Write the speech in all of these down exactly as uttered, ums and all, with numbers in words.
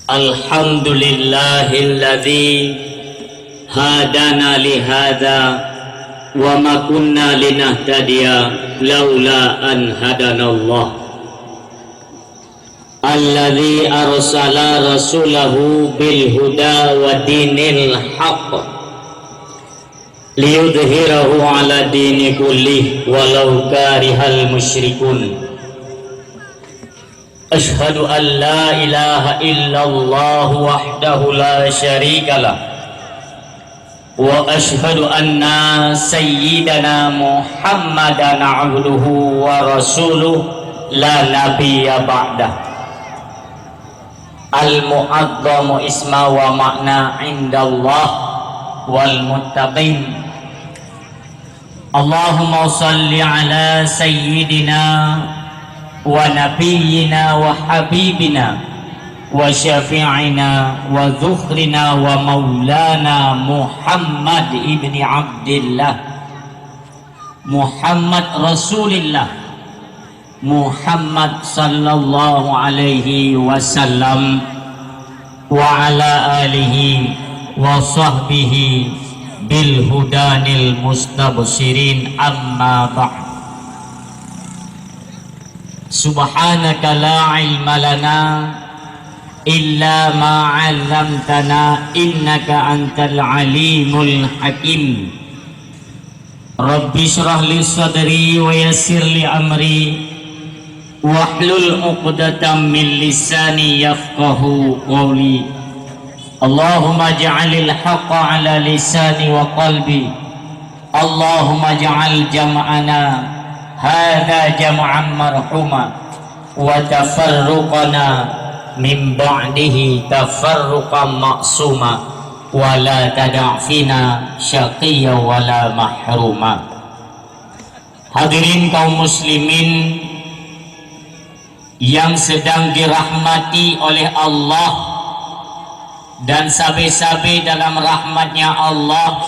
Alhamdulillahilladzi hadana lihadza wa ma kunna linahtadiya laula an hadanallah. Alladzi arsala rasulahu bil huda wa dinil haqq liyudhhirahu ala dini kullih walau karihal musyrikun. Asyhadu an la ilaha illallah wahdahu la syarikalah. Wa asyhadu anna sayyidana Muhammadan abduhu wa rasuluh la nabiyya ba'dah. Al-mu'azzamu isma wa ma'na indallah wal muttaqin. Allahumma shalli ala sayyidina wa nabiyyina wa habibina wa syafi'ina wa zukhrina wa maulana Muhammad ibni Abdillah, Muhammad Rasulillah, Muhammad sallallahu alaihi wasallam, wa ala alihi wa sahbihi bil hudanil mustabsyirin, amma ba'd. Subhanaka la ilma lana illa ma 'allamtana innaka antal alimul hakim. Rabbi shrah li sadri wa yassir li amri wahlul 'uqdatam min lisani yafqahu qawli. Allahumma ja'alil haqqa ala lisani wa qalbi. Allahumma ja'al jam'ana hadza jam'an marhuma wa tafarruqana min ba'dihi tafarruqan ma'suma wa la tada' fina syaqiyya wa la mahruma. Hadirin kaum muslimin yang sedang dirahmati oleh Allah dan sabe-sabe dalam rahmat-Nya Allah,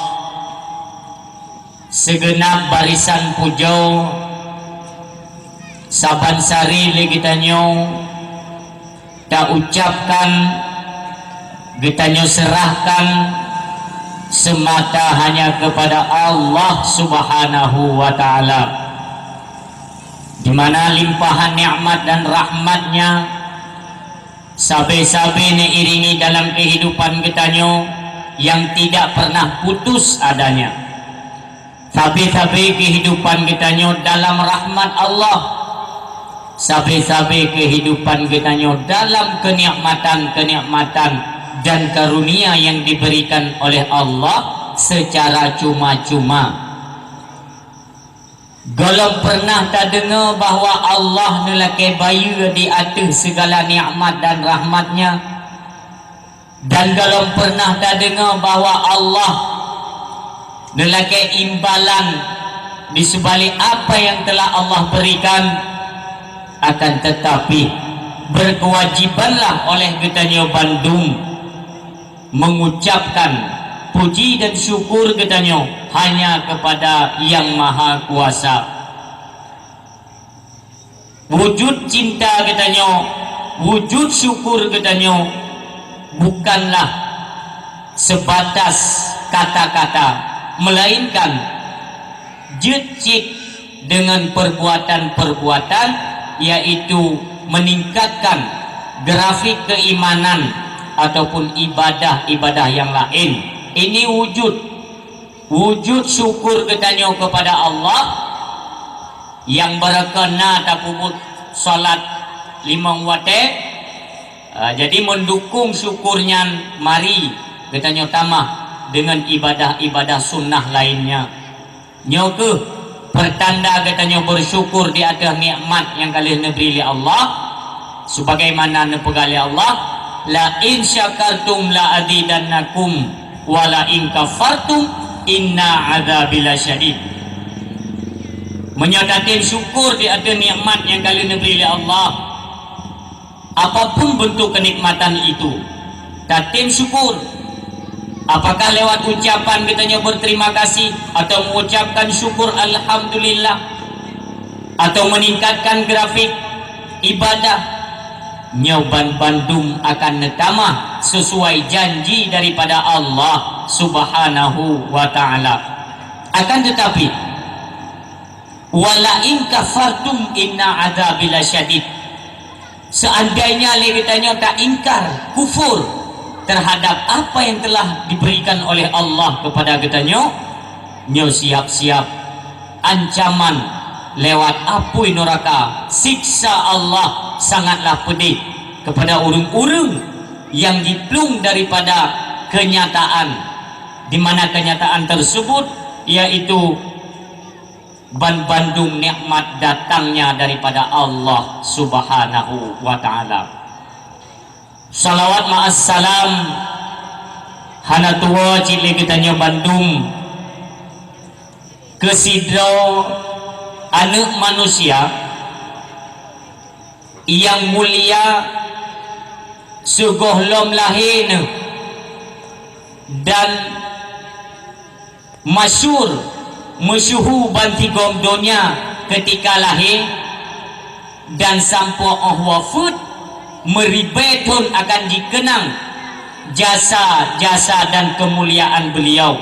sigeunab barisan pujoe saban sari lé geutanyoe taucapkan, geutanyoe seurahkan seumata hanya keupada Allah Subhanahu wa Ta'ala, di mana limpahan nikmat dan rahmat-Nya sabe-sabe neuiringi dalam keuhidupan geutanyoe nyang tidak pernah putus adanya. Sabe-sabe keuhidupan geutanyoe dalam rahmat Allah. Sabe-sabe keuhidupan geutanyoe dalam keunikmatan-keunikmatan dan karunia yang diberikan oleh Allah secara cuma-cuma. Gohlom pernah tadeungoe bahwa Allah neulakée bayeue di ateueh sigala nikmat dan rahmat-Nya? Dan gohlom pernah tadeungoe bahwa Allah neulakée imbalan di seubalik apa nyang telah Allah beurikan? Akan teutapi, beukeuwajibanlah oleh geutanyoe bandum mengucapkan puji dan syukur geutanyoe hanya keupada Nyang Mahakuasa. Wujud cinta geutanyoe, wujud syukur geutanyoe bukanlah seubatas kata-kata, meulainkan jeuet cit deungon peurbuatan-peurbuatan, yaitu meuningkatkan grafik keuimanan ataupun ibadah-ibadah nyang laén. Ini wujud, wujud syukur geutanyoe keupada Allah nyang beureukan na tapeubuet salat limong watée. Ah, jadi meundukong syukur nyan, mari geutanyoe tamah deungon ibadah-ibadah sunnah lainnya. Nyoe kheueh peurtanda geutanyoe beusyukur di ateueh nikmat nyang ka lheueh neubri lé Allah, sebagaimana neupeugah lé Allah, "La in syakartum la azidannakum, wa la in kafartum inna adzabi lasyadid." Meunyoe tatem syukur di ateueh nikmat nyang ka lheueh neubri lé Allah, apapun bentuk kenikmatan itu, tatem syukur. Apakah lewat ucapan geutanyoe berterima kasih atau mengucapkan syukur alhamdulillah, atau meningkatkan grafik ibadah, Nyoe ban bandum akan neutamah sesuai janji daripada Allah Subhanahu wa Ta'ala. Akan tetapi, "Wala in kafartum inna adzabi lasyadid." Seandainya lé geutanyoe taingkar, kufur terhadap apa yang telah diberikan oleh Allah kepada geutanyoe, nyoe siap-siap ancaman lewat apui nuraka, siksa Allah sangatlah pedih kepada ureuëng-ureuëng yang jiplueng daripada kenyataan, di mana kenyataan tersebut yaitu ban bandum nikmat datangnya daripada Allah Subhanahu wa Ta'ala. Salawat ma'as salam hana tuwoe cit lé geutanyoe bandum keu sidroe aneuëk manusia nyang mulia sigohlom lahé neuh dan masyhur, meusyeuhu bansigom donya keutika lahé, dan sampoe óh wafeuet meuribée thon akan jikeunang jasa-jasa dan keumuliaan beuliau.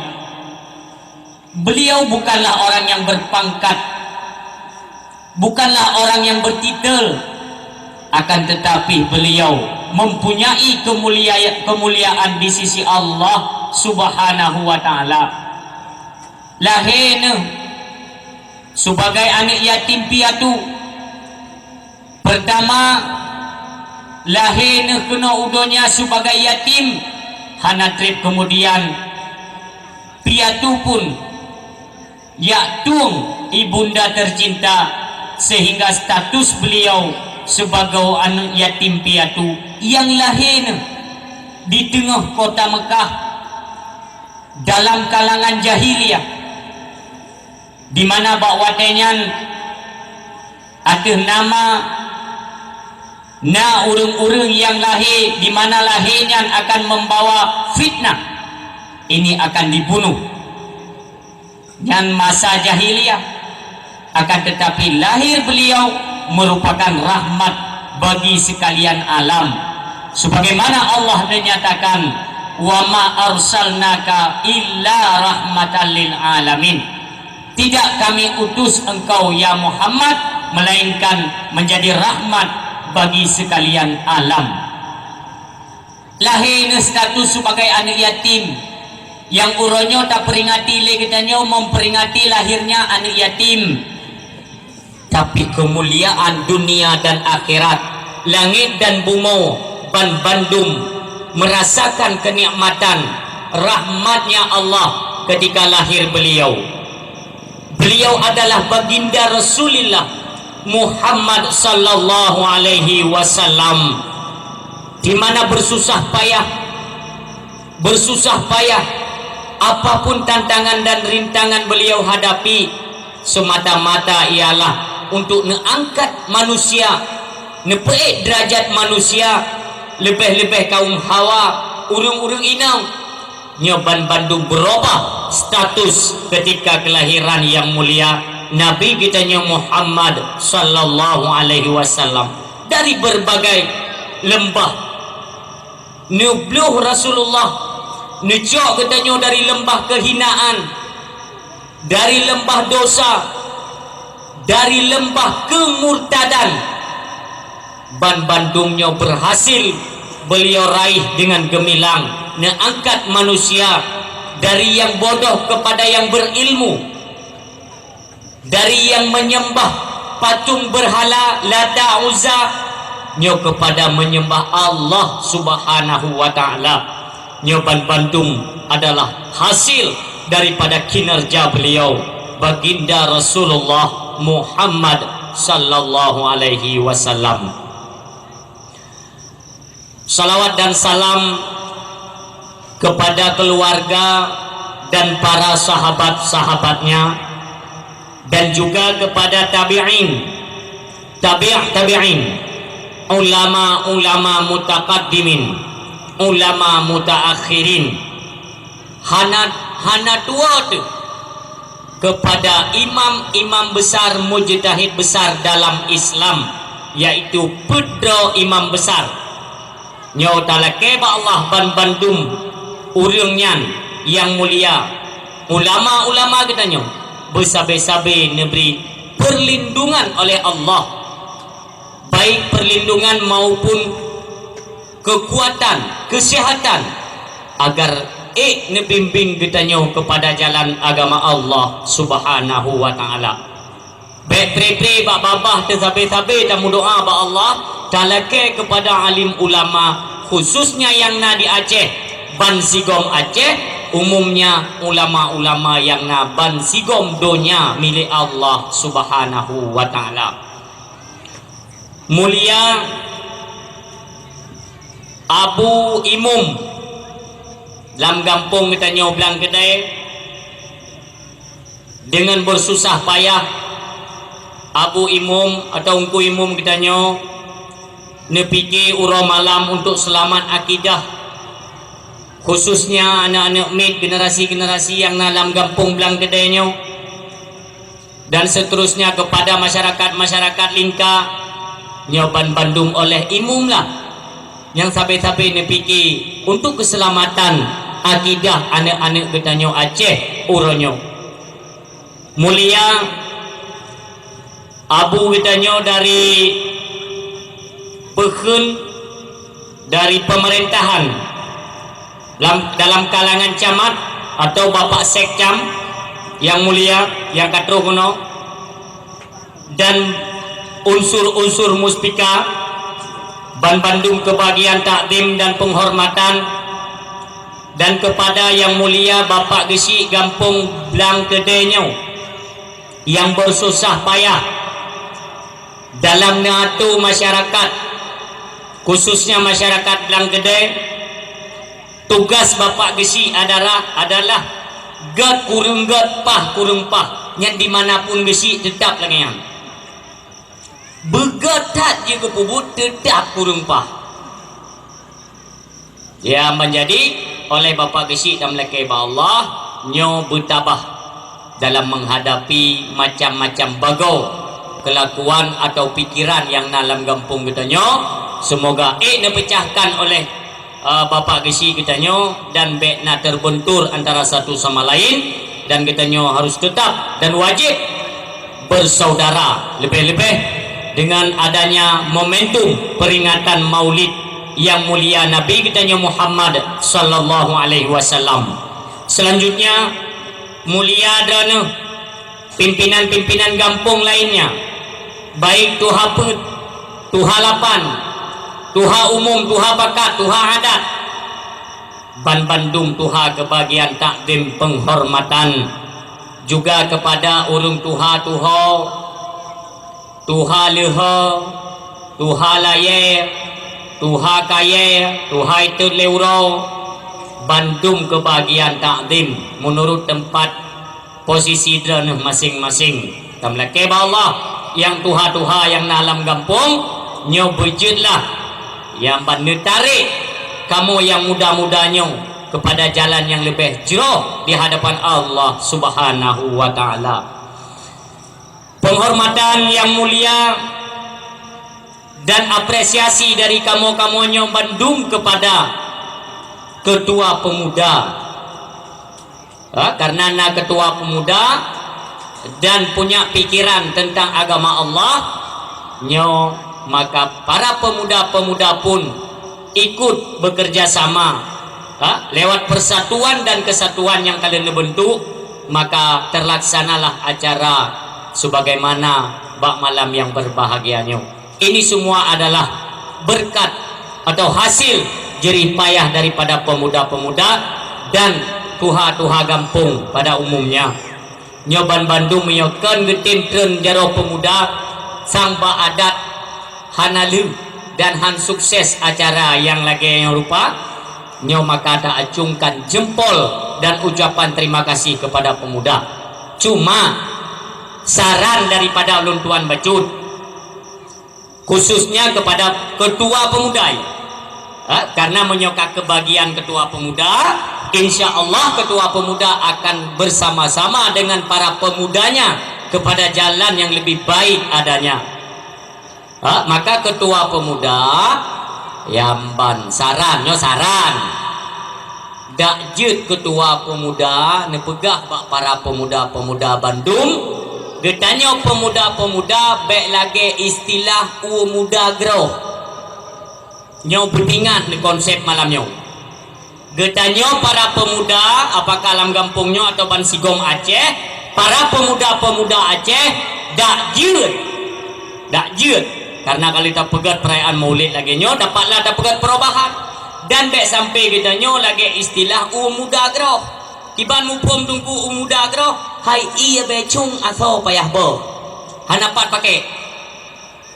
Beuliau bukanlah orang yang berpangkat, bukanlah orang yang bertitel, akan tetapi beuliau mempunyai keumulia-, keumuliaan di sisi Allah Subhanahu wa Ta'ala. Lahé neuh sibagai aneuëk yatim piatu. Peurtama, lahé neuh keunoe u donya sibagai yatim, hana treb keumudian piatu pun jak tueng ibunda teucinta, seuhingga status beuliau sibagoe aneuëk yatim piatu nyang lahé neuh di teungoh kota Meukah dalam kalangan jahiliyah, di mana bak watée nyan ateueh nama na ureuëng-ureuëng nyang lahé, di mana lahé nyan akan membawa fitnah, ini akan dibunuh. Nyan masa jahiliyah. Akan tetapi lahir beliau merupakan rahmat bagi sekalian alam. Sebagaimana Allah menyatakan, "Wa ma arsalnaka illa rahmatan lil alamin." Tidak Kami utus engkau, ya Muhammad, melainkan menjadi rahmat bagi sekalian alam. Lahé neuh status sebagai aneuëk yatim, nyang uroe nyoe taperingati lé geutanyoe memperingati lahirnya aneuëk yatim. Tapi keumuliaan dunia dan akhirat, langét dan bumoe, ban bandum merasakan kenikmatan rahmatnya Allah ketika lahir beliau. Beliau adalah baginda Rasulullah Muhammad sallallahu alaihi wasallam, di mana bersusah payah, bersusah payah, apapun tantangan dan rintangan beliau hadapi, semata-mata ialah untuk neuangkat manusia, neupeuék derajat manusia, leubeh-leubeh kaum hawa, ureuëng-ureuëng inong. Nyoe ban bandum beurubah status ketika kelahiran nyang mulia Nabi geutanyoe Muhammad sallallahu alaihi wasallam dari berbagai leumbah. Neubloh Rasulullah, neucok geutanyoe dari leumbah keuhinaan, dari leumbah dosa, dari leumbah keumurtadan. Ban bandum nyoe berhasil beliau raih dengan geumilang, neuangkat manusia dari nyang bodoh kepada nyang berilmu. Dari nyang menyembah patung berhala Lata Uzza, nyoe kepada menyembah Allah Subhanahu wa Ta'ala. Nyoe ban bandum adalah hasil daripada kinerja beliau, Baginda Rasulullah Muhammad sallallahu alaihi wasallam. Salawat dan salam kepada keluarga dan para sahabat-sahabatnya, dan juga kepada tabi'in, tabi' tabi'in, ulama-ulama mutaqaddimin, ulama mutaakhirin. Hana, hana tuwoe teuh kepada imam-imam besar, mujtahid besar dalam Islam, yaitu peuet droe imam besar. Nyoe talakée bak Allah ban bandum ureuëng nyan nyang mulia, ulama-ulama geutanyoe beusabe-sabe neubri peurlindungan oleh Allah, baik peurlindungan maupun keukuatan, keuseuhatan, agar ék neubimbéng geutanyoe keupada jalan agama Allah Subhanahu wa Ta'ala. Bék pre-pre bak babah teusabe-sabe tameudoá bak Allah, talakée keupada alim ulama, khususnya nyang na di Aceh, ban sigom Aceh, umumnya ulama-ulama nyang na ban sigom donya milék Allah Subhanahu wa Ta'ala. Mulia Abu Imum lam gampông geutanyoe Blang Keudée, deungon beususah payah Abu Imum atau Teungku Imum geutanyoe neupike uroe malam untuk seulamat akidah, khususnya aneuëk-aneuëk miet generasi-generasi nyang na lam gampông Blang Keudée nyoe. Dan seterusnya keupada masyarakat-masyarakat lingka, nyoe ban bandum oleh imum lah nyang sabe-sabe neupike untuk keuseulamatan akidah aneuëk-aneuëk geutanyoe Aceh uroe nyoe. Mulia Abu geutanyoe dari peukheun dari pemerintahan lam, dalam kalangan camat atau Bapak Sekcam yang mulia, yang ka troh keunoe, dan unsur-unsur muspika, ban bandum keubagian takdim dan penghormatan, dan kepada yang mulia Bapak Geuchik Gampông Blang Keudée nyoe, nyang beususah payah dalam neuatô masyarakat, khususnya masyarakat Blang Keudée. Tugas Bapak Geuchik adalah, adalah gét kureueng gét, pah kureueng pah, nyan di mana pun Geuchik teutap lagée nyan. Beugét that jih geupeubuet, teutap kureueng pah. Ya, manjadi oleh Bapak Geuchik dan meulakée bak Allah, nyoe beutabah dalam menghadapi macam-macam bagoe keulakuan atau pikiran nyang na lam gampông geutanyoe. Seumoga ék neupeucahkan oleh, eh, Bapak Geuchik geutanyoe dan bék na teurbeuntur antara satu sama lain, dan geutanyoe harus teutap dan wajéb beusaudara, leubeh-leubeh deungon adanya momentum peuringatan Maulid nyang mulia Nabi geutanyoe Muhammad sallallahu alaihi wasallam. Selanjutnya, mulia droeneueh pimpinan-pimpinan gampông lainnya, baik tuha peuet, tuha lapan, tuha umum, tuha bakat, tuha adat, ban bandum tuha keubagian takdim penghormatan, juga kepada ureuëng tuha tuho, tuha leuho, tuha layée, tuha kayée, tuha itot lé uroe, bandum keubagian takdim meunurot teumpat posisi droeneueh maséng-maséng. Tameulakée bak Allah, nyang tuha-tuha nyang na lam gampông nyoe, beujeuet lah nyang ban neutarek kamoe nyang muda-muda nyoe keupada jalan nyang leubeh jroh di hadapan Allah Subhanahu wa Ta'ala. Penghormatan nyang mulia dan apresiasi dari kamoe-kamoe nyoe bandum keupada Ketua Pemuda. Ha, karena na ketua pemuda dan punya pikiran tentang agama Allah, nyoe maka para pemuda-pemuda pun ikut bekerja sama, ha, lewat persatuan dan kesatuan nyang ka lheueh neubentuk, maka terlaksanalah acara sebagaimana bak malam yang berbahagia nyoe. Ini semua adalah berkat atau hasil jerih payah daripada pemuda-pemuda dan tuha-tuha gampông pada umumnya. Nyoe ban bandum meunyoe kon geutem treun jaroe pemuda sang bak adat hana lheueh dan han sukses acara nyang lagée nyoe rupa, nyoe maka ta acungkan jempol dan ucapan terima kasih kepada pemuda. Cuma, saran daripada ulôn tuan bacut, khususnya kepada ketua pemuda. Ha, karena meunyoe ka keubagian ketua pemuda, insya Allah ketua pemuda akan bersama-sama dengan para pemudanya kepada jalan yang lebih baik adanya. Ha, maka ketua pemuda, nyang ban saran, nyoe saran. Dak jeuet ketua pemuda neupeugah bak para pemuda-pemuda bandum, geutanyoe pemuda-pemuda bék lagée istilah u muda groh. Nyoe beutingat konsep malam nyoe. Geutanyoe para pemuda, apakah lam gampông nyoe atau bansigom Aceh, para pemuda-pemuda Aceh, dak jeuet, dak jeuet. Karena kalau tapeugét perayaan Maulid lagée nyoe, dapatlah tapeugét perubahan. Dan bék sampai geutanyoe lagée istilah u muda groh. Kiban muphom teungku u muda groh, hai ie bécung asoe payah boh. Hana pat pakai.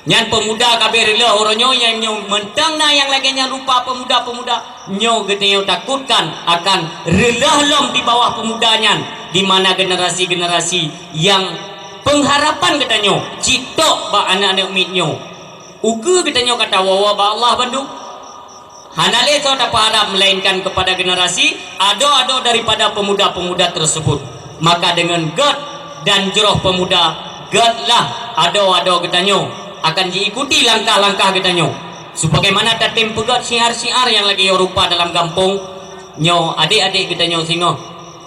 Nyan peumuda ka abéh reuloh uroe nyoe, nyang nyoe mantong na nyang lagée nyan rupa peumuda-peumuda. Nyoe geutanyoe takutkan akan reuloh lom di bawah peumuda nyan, di mana generasi-generasi nyang pengharapan geutanyoe cit tok bak aneuëk-aneuëk miet nyoe. Ukeue geutanyoe ka tawoe-woe bak Allah bandum. Hana lé soe tapeuharab melainkan kepada generasi adoe-adoe daripada pemuda-pemuda tersebut. Maka deungon gét dan jroh pemuda, gétlah adoe-adoe geutanyoe akan jiikuti langkah-langkah geutanyoe. Sebagaimana tatem peugét syiar-syiar nyang lagée nyoe rupa dalam gampông nyoe, adék-adék geutanyoe singoh.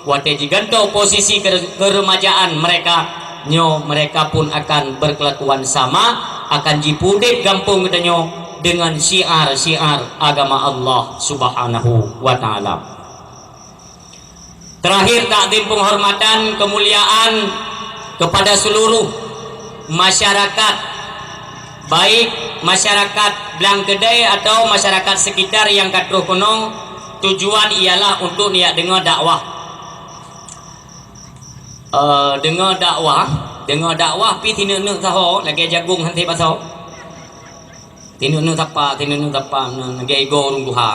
Watée jigantoe posisi ke-, keuremajaan mereka, nyoe mereka pun akan berkelakuan sama, akan jipeudeb gampông geutanyoe deungon syiar-syiar agama Allah Subhanahu wa Ta'ala. Terakhir, takzim penghormatan kemuliaan kepada seluruh masyarakat, baik masyarakat Blang Keudai atau masyarakat sekitar nyang ka troh keunoe, tujuan ialah untuk neujak deungoe dakwah. Eh, deungoe dakwah, deungoe dakwah pih sineuk-neuk saho lagée jagong hase basoe. Sineuk-neuk sapa, sineuk-neuk sapa, lagée igoe ureuëng tuha.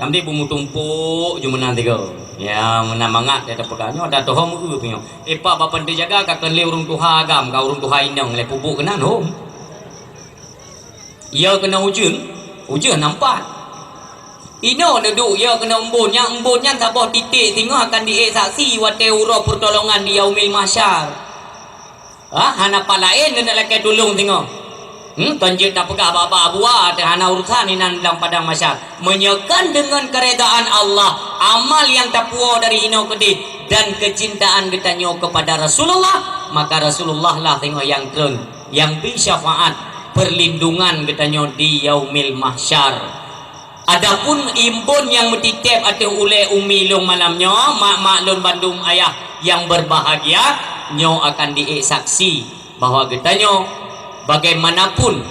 Nyang deh beumeutumpok ju meunan tiga. Ya, meunan mangat ya tapeugah nyoe, ada toho meu-eu pih nyoe. Ipa bak pantai jaga ka keu lé ureuëng tuha agam, ka ureuëng tuha inong lé pubuk keunan hom. Iya keunoe ujeuen, ujeuen nampak. Inoe neuduek iya keunoe embon, nyang embon nyan saboh titek singoh akan diék saksi watée uroe pertolongan di Yaumil Mahsyar. Ha, hana pat laén keuneuk lakée tulông singoh. Hmm, kon jeuet tapeugah bak-bak buwa teuh hana urusan inan lam padang mahsyar. Meunyoe kon deungon keuridaan Allah, amal nyang tapuwoe dari inoe keudeh dan keucintaan geutanyoe keupada Rasulullah, maka Rasulullah lah singoh nyang treun, nyang bri syafaat, perlindungan geutanyoe di Yaumil Mahsyar. Adapun imbon nyang meutiteb ateueh ulée umi lôn malam nyoe, mak-mak lôn bandum ayah nyang berbahagia, nyoe akan diék saksi bahwa geutanyoe bagaimanapun,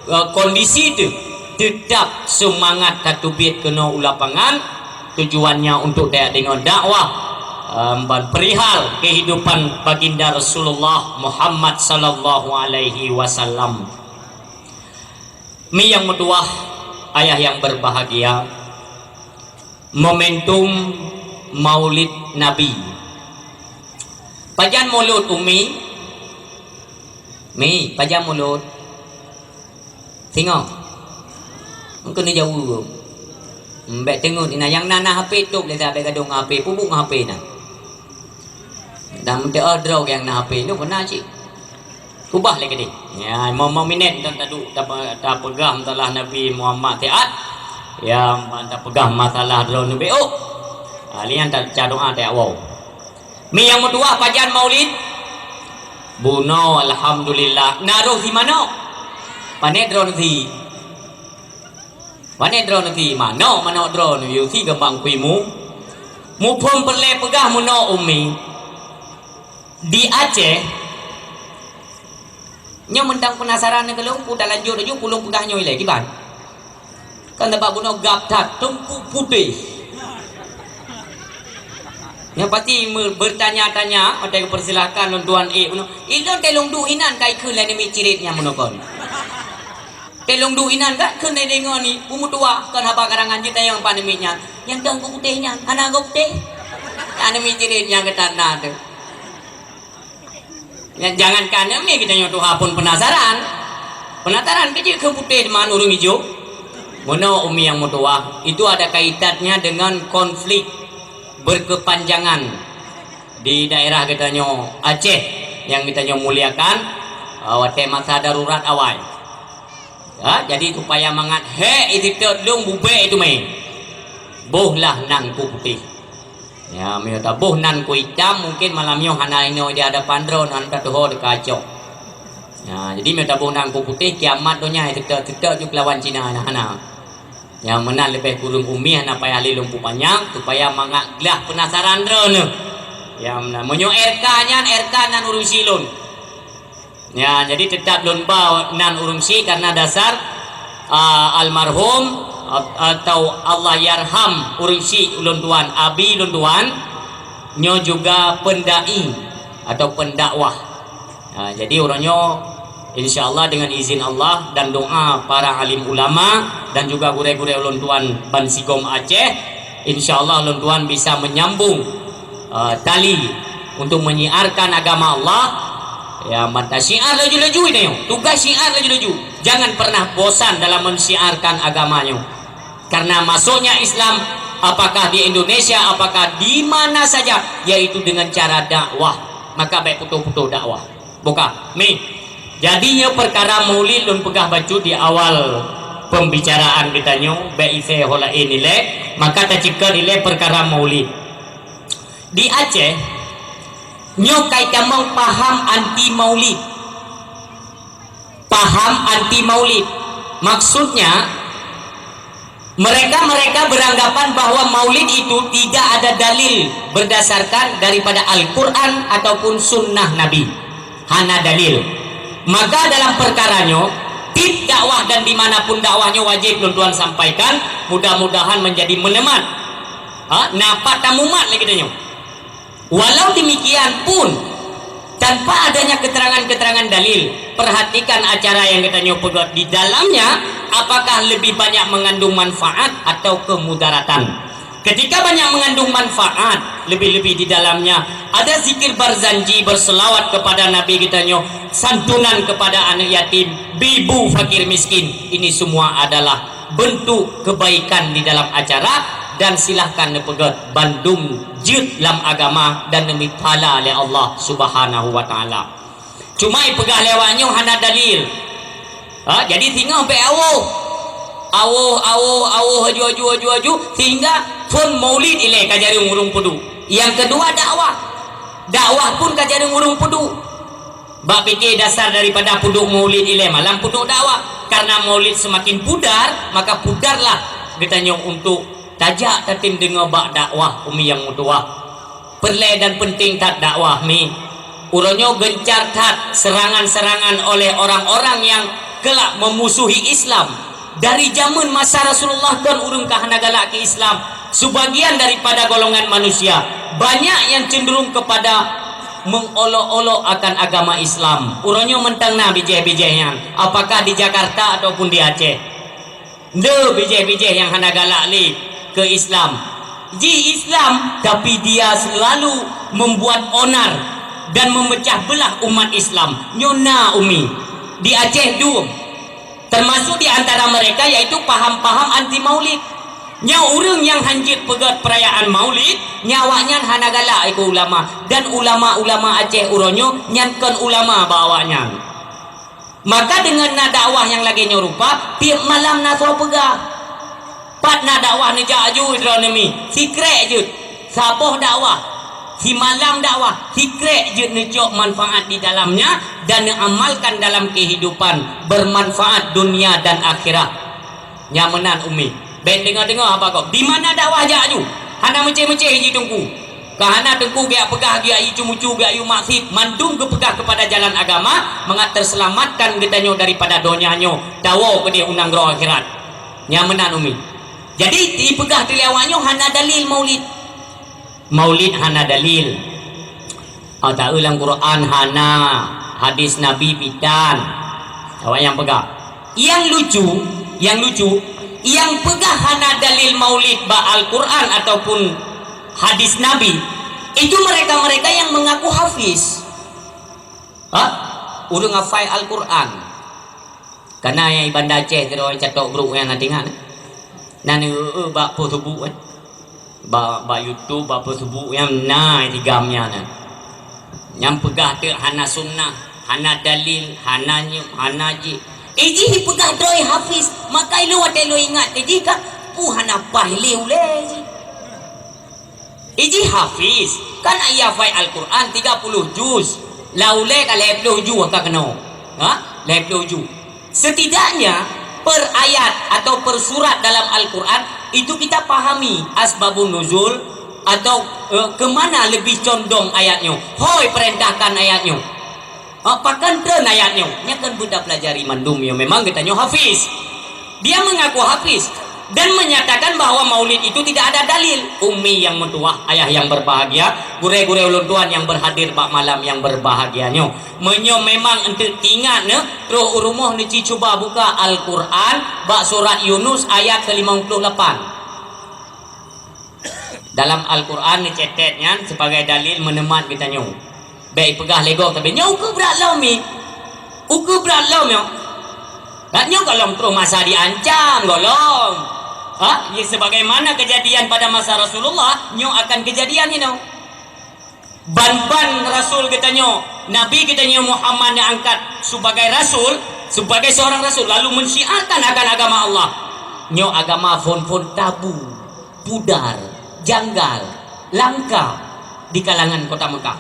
eh, kondisi teuh, teutab seumangat tateubiet keunoe u lapangan, tujuannya untuk tajak deungoe dakwah, em, ban perihal kehidupan Baginda Rasulullah Muhammad sallallahu alaihi wasallam. Mi nyang meutuwah, ayah nyang berbahagia, momentum Maulid Nabi. Pajan mulod, Umi? Mi, pajan mulod? Singoh. Engkau ni jauh. Mbek tengok ni, nah, yang na, na H P top lé, dah bek gadong H P, pubuk H P na. Dan menteu droe nyang na H P tu kena cit. Ubah lé keudeh. Ya, mau, mau minit dan tadu tapa-, tapeugah masalah Nabi Muhammad siat. Ya, man tapeugah masalah droe neubi. Oh. Ah, lian ta, ca doa tajak woe. Mi nyang meutuwah pajan Maulid? Bunoe, alhamdulillah. Na roh si manok. Pané droe si. Pané droe si manok, manok droe si geumbang kuimu. Muphom peureulée peugah meunoe, Umi. Di Aceh, nyoe mantong peunasaran nyoe keu lôn, ku talanjut laju, ku lôn peugah nyoe ilée kiban. Kan sabab bunoe gab that, teungku putéh. Nyoe pasti me-, bertanya-tanya, watée geupersilahkan lôn tuan ék bunoe. Ilôn teuh lôn duek inan ka ikheun lé aneuk miet ciret nyan bunoe kon. Teuh lôn duek inan ka kheun lé deungoe ni, peumeutuwah kon haba karangan jeuet tanyong bak aneuk miet nyan. Nyang teungku putéh nyan, hana gob putéh. Aneuk miet ciret nyan geutanyoe teuh. Ya, jangankan nyan, mi geutanyoe tuha pun penasaran. Penasaran keu jeuet keu putéh man ureuëng ijo. Meunoe Umi nyang meutuwah, itu ada kaitannya dengan konflik berkepanjangan di daerah geutanyoe Aceh nyang geutanyoe muliakan, ah, watée masa darurat awai. Ha, jadi supaya mangat hék iseutôt lôn bubé itu mé. Bohlah nan ku putéh. Ya, meunyoe taboh nan ku itam, mungkin malam nyoe hana inoe di hadapan droe, hana tatuho teuka cok. Ya, jadi meunyoe taboh nan ku putéh, kiamat donya iseutôt-seutôt ju kelawan Cina hana-hana. Nyang meunan leubeh kureueng umi hana payah lé lôn peupanyang, supaya mangat glah peunasaran droeneuh. Ya, meunan. Meunyoe R K nyan, R K nan ureueng si lôn. Ya, jadi teutap lôn ba nan ureueng si karena dasar, ah, almarhum, at-, atau Allah yarham ureueng si ulôn tuan, abi lôn tuan, nyoe juga pendai atau pendakwah. Ha, jadi uroe nyoe, insya Allah dengan izin Allah dan doa para alim ulama dan juga gurée-gurée ulôn tuan bansigom Aceh, insya Allah ulôn tuan bisa menyambung, eh, tali untuk menyiarkan agama Allah. Ya, mata syiar laju-laju ini, tugas syiar laju-laju. Jangan pernah bosan dalam mensiarkan agama nyoe. Karena masuknya Islam, apakah di Indonesia, apakah di mana saja, yaitu dengan cara dakwah. Maka baik putôh-putôh dakwah. Buka, mi. Jadi nyoe perkara maulid lôn peugah bacut di awal pembicaraan geutanyoe, bék isé ho laén ilée, maka taceukeut ilée perkara maulid. Di Aceh, nyoe kai tamong paham anti maulid. Paham anti maulid. Maksudnya, mereka-mereka beranggapan bahwa maulid itu tidak ada dalil berdasarkan daripada Al-Quran ataupun sunnah Nabi. Hana dalil. Maka dalam perkara nyoe, tiep dakwah dan di mana pun dakwah nyoe wajéb lôn tuan sampaikan, mudah-mudahan menjadi menemat. Ha, na pat tamumat lé geutanyoe. Walau demikian pun, tanpa adanya keterangan-keterangan dalil, perhatikan acara nyang geutanyoe peugét di dalamnya, apakah lebih banyak mengandung manfaat atau kemudaratan. Ketika banyak mengandung manfaat, lebih-lebih di dalamnya ada zikir barzanji, berselawat kepada Nabi geutanyoe, santunan kepada aneuk yatim, ibu fakir miskin. Ini semua adalah bentuk kebaikan di dalam acara, dan silahkan neupeugét bandum jeuet lam agama dan neubri pahala lé Allah Subhanahu wa Taala. Cuma ipeugah lé awak nyoe hana dalil. Ha, jadi singoh bék awoh. Awoh, awoh, awoh, aju, aju, aju, aju, sehingga phon maulid ilée ka jareueng ureueng peuduek. Nyang keudua dakwah. Dakwah pun ka jareueng ureueng peuduek. Bak pike dasar daripada peuduek maulid ilée malam peuduek dakwah. Karena maulid semakin pudar, maka pudarlah geutanyoe untuk tajak tatem deungoe bak dakwah umi nyang meutuwah. Peureulée dan peunteng that dakwah mi. Uroe nyoe geuncar that seurangan-seurangan oleh orang-orang nyang keulak meumusuhi Islam. Dari jameun masa Rasulullah kon ureueng ka hana galak keu Islam, sebagian daripada golongan manusia banyak nyang cenderung kepada mengolok-olok akan agama Islam. Uroe nyoe mantong na bijéh-bijéh nyan, apakah di Jakarta ataupun di Aceh. Nde bijéh-bijéh nyang hana galak lé keu Islam. Ji Islam, tapi dia selalu membuat onar dan memecah belah umat Islam. Nyoe na umi. Di Aceh dum. Termasuk di antara mereka yaitu paham-paham anti maulid. Nyoe ureueng nyang hanjeuet peugét perayaan maulid, nyoe awaknyan hana galak ikôt ulama. Dan ulama-ulama Aceh uroe nyoe nyan kon ulama bak awaknyan. Maka deungon na dakwah nyang lagée nyoe rupa, tiep malam na soe peugah. Pat na dakwah neujak aju droeneuh mi, sikrék jeuet. Saboh dakwah, simalam dakwah, sikrék jeuet neucok manfaat di dalamnya dan neuamalkan dalam kehidupan, bermanfaat dunia dan akhirat. Nyang meunan umi. Bék deungoe-deungoe haba gob. Di mana dakwah jak aju? Hana meucéh-meucéh ji teungku. Ka hana teungku geujak peugah geujak icu-mucu geujak yue maksiet, mandum geupeugah keupada jalan agama mangat teuseulamatkan geutanyoe daripada donya nyoe, tawoe keudeh u nanggroe akhirat. Nyang meunan umi. Jadi ipeugah teuh lé awak nyoe hana dalil maulid. Maulid hana dalil. Taeu lam Quran hana, hadis Nabi pih tan. Awak nyang peugah. Nyang lucu, nyang lucu, nyang peugah hana dalil maulid bak Al-Quran ataupun hadis Nabi, itu mereka-mereka yang mengaku hafiz. Ha? Ureueng hafai Al-Quran. Kana nyang i Banda Aceh keudroe catok brok nyan na teuingat. Nan eu bak peue subu eh. Bak, bak YouTube, bak peue subu nyan na tigam nyan. Nyang peugah teuk hana sunnah, hana dalil, hana nyoe, hana jih. Ijih ipeugah droe hafiz, maka ilôn watée lôn ingat keu jih ka, peue hana paih lé ulée jih. Ijih hafiz, kan ayah fai Al-Quran tiga puluh juz, lam ulée ka lhée ploh juz ka keunoe. Ha? Lhée ploh juz. Setidaknya, per ayat atau per surat dalam Al-Quran, itu kita pahami asbabun nuzul atau, eh, ke mana lebih condong ayat nyoe. Hôi perintahkan ayat nyoe. Ha, pakon treun ayat nyoe? Nyan kan beuta pelajari mandum nyoe. Memang geutanyoe hafiz. Dia mengaku hafiz dan menyatakan bahwa maulid itu tidak ada dalil. Umi yang meutuwah, ayah yang berbahagia, gurée-gurée ulôn tuan yang berhadir bak malam yang berbahagia nyoe. Meunyoe memang eunteuk tingat nyoe, troh u rumoh neuci cuba buka Al-Quran bak surat Yunus ayat ke lima puluh lapan. Dalam Al-Quran neucetet nyan sebagai dalil meuneumat geutanyoe. Bék ipeugah lé gob sabe, "Nyoe ukeue brat lom mi. Ukeue brat lom nyoe." Nah, nyoe gohlom troh masa diancam gohlom. Ha? Ya, sebagaimana kejadian pada masa Rasulullah, nyoe akan kejadian inoe. Ban-ban rasul geutanyoe, Nabi geutanyoe Muhammad nyang angkat sebagai rasul, sebagai seorang rasul, lalu mensyiarkan akan agama Allah. Nyoe agama phon-phon tabu, pudar, janggal, langka di kalangan kota Mekah.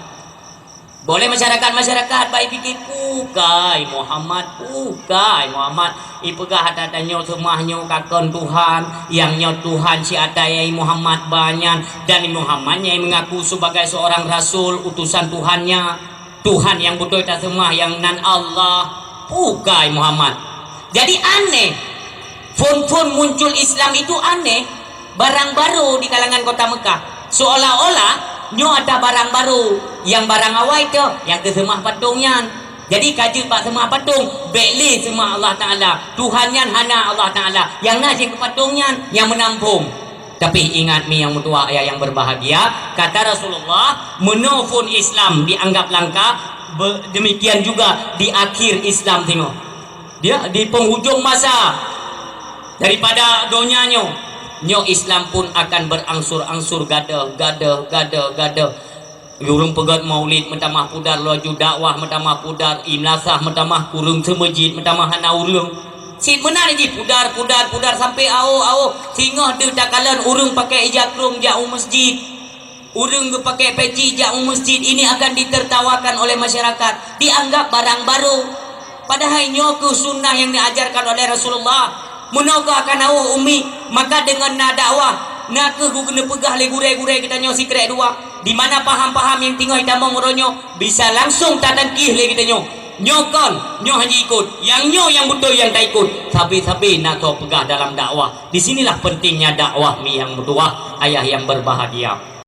Boleh masyarakat-masyarakat baik fikir, "Pukai Muhammad, pukai Muhammad." Ipeugah ata-ata nyoe seumah nyoe ka kon Tuhan, nyang nyoe Tuhan si ata nyang Muhammad ba nyan, dan Muhammad nyang mengaku sebagai seorang rasul, utusan Tuhannya. Tuhan nyang beutôi taseumah nyang nan Allah, pukai Muhammad. Jadi aneh. Phon-phon muncul Islam itu aneh, barang baru di kalangan kota Mekah. Seolah-olah nyoe ata barang baru, nyang barang awai toh, nyang keu seumah patong nyan. Jadi ka jeuet bak seumah patong, bék lé seumah Allah Taala. Tuhan nyan hana Allah Taala. Nyang na cit keu patong nyan, nyang meunampung. Tapi ingat mi nyang meutuwah ayah yang berbahagia, kata Rasulullah, meunoe phon Islam dianggap langka, be-, demikian juga di akhir Islam singoh. Dia di penghujung masa daripada donya nyoe, nyoe Islam pun akan berangsur-angsur gadôh, gadôh, gadôh, gadôh. Ureuëng peugét maulid meutamah pudar, laju dakwah meutamah pudar, i meulasah meutamah kureueng, seumeujid meutamah hana ureuëng. Cit meunan jih pudar, pudar, pudar sampai aoh, aoh. Singoh deuh takalon ureuëng pakai ija krong jak u meusjid. Ureuëng geupakai peci jak u meusjid, ini akan ditertawakan oleh masyarakat, dianggap barang baru. Padahai nyoe keuh sunnah nyang diajarkan oleh Rasulullah. Meunoe keuh akan aoh umi, maka deungon na dakwah, na keuh geuneuk peugah lé gurée-gurée geutanyoe sikrek dua. Di mana paham-paham nyang teungoh itamong uroe nyoe, bisa langsung tatangkih lé geutanyoe. Nyoe kon, nyoe hana ikot. Nyang nyoe nyang beutôi nyang taikot. Sabe-sabe na soe peugah dalam dakwah. Di sinilah pentingnya dakwah mi nyang meutuwah, ayah yang berbahagia.